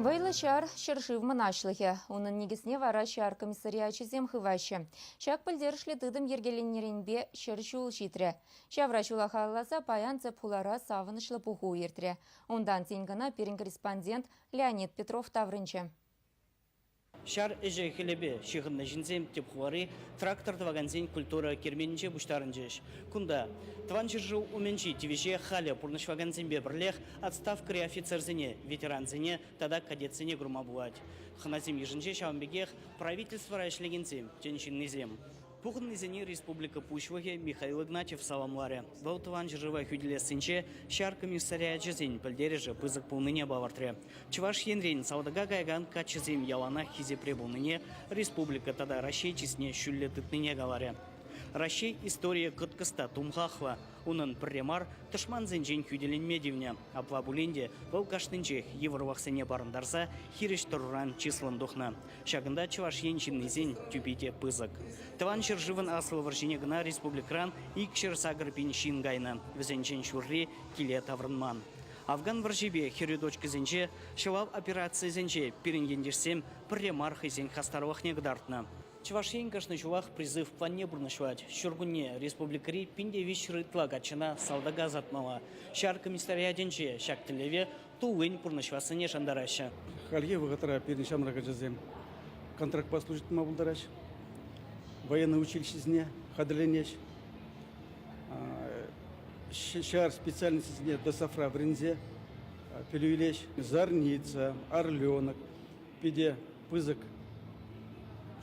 Вӑйлӑ ҫар, ҫӗршыв мӑнаҫлӑхӗ. Унӑн никӗсне вара ҫар комиссариачӗсем хываҫҫӗ. Ҫак пӗлтерӗшлӗ тытӑм йӗркеленнӗренпе 100 ҫул ҫитрӗ. Ҫавра ҫула халалласа паян тӗп хулара савӑнӑҫлӑ пуху иртрӗ. Унтан тин кӑна пирӗн корреспондент Леонид Петров таврӑнчӗ. Ҫар ӗҫӗ-хӗлӗпе ҫыхӑннӑ ҫынсем тӗп хулари трактор тӑвакансен культура керменӗнче пуҫтарӑнчӗҫ. Кунта Тӑван ҫӗршыв умӗнчи тивӗҫе халӗ пурнӑҫлакансемпе пӗрлех отставкӑри офицерсене, ветерансене тата кадетсене курма пулать. Хӑнасем йышӗнче ҫавӑн пекех правительствӑра ӗҫлекенсем, тӗн ҫыннисем. Пухӑннисене республика Пуҫлӑхӗ Михаил Игнатьев саламларӗ. Вӑл Тӑван ҫӗршыва хӳтӗлессинче ҫар комиссариачӗсен пӗлтерӗшӗ пысӑк пулнине палӑртрӗ. Чӑваш Енрен салтака каякан каччӑсем яланах хисепре пулнине, республика тата Раҫҫей чысне ҫӳллӗ тытнине каларӗ. Раҫҫей историйӗ кӑткӑс та тумхахлӑ. Унӑн пӗрре мар тӑшмансенчен хӳтӗленме тивнӗ. Апла пулин те вӑл кашнинчех йывӑрлӑхсене парӑнтарса хирӗҫ тӑруран чыслӑн тухнӑ. Ҫакӑнта Чӑваш Ен ҫыннисен тӳпи те пысӑк. Тӑван ҫӗршывӑн Аслӑ вӑрҫине кӑна республикӑран 208 пин ҫын кайнӑ. Вӗсенчен ҫурри киле таврӑнман. Афган вӑрҫипе хӗрӳ точкӑсенче, ҫӑлав операцийӗсенче пирӗн ентешсем пӗрре мар хӑйсен хастарлӑхне кӑтартнӑ. Чӑваш Ен кашни ҫулах призыв планне пурнӑҫлать. Ҫуркунне республикӑри 1300 ытла каччӑна салтака ӑсатмалла. Ҫар комиссариатӗнче ҫак тӗллеве туллин пурнӑҫлассине шантараҫҫӗ. Хальхи вӑхӑтра пирӗн ҫамрӑк ачасем контрактпа служить тума пултараҫҫӗ, военный училищӗсене хатӗрленеҫ, ҫар специальностӗсене ДОСАФра вӗренсе пӗлӳ илеҫ. Зарница, Орленок питӗ пысӑк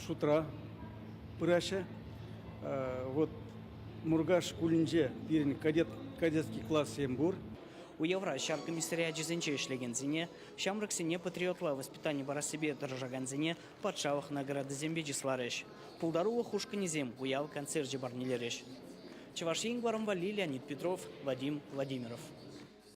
шутра пыраҫҫӗ. Вот Муркаш шкулӗнче пирӗн кадет, кадетский классем пур. Уявра ҫар комиссариачӗсенче ӗҫлекенсене, ҫамрӑксене патриотла воспитани парассипе тӑрӑшакансене патшалӑх наградисемпе чысларӗҫ. Пултарулӑх ушкӑнӗсем уяв концерчӗ парнелерӗҫ. Чӑваш Ен кӑларӑм валли Леонид Петров, Вадим Владимиров.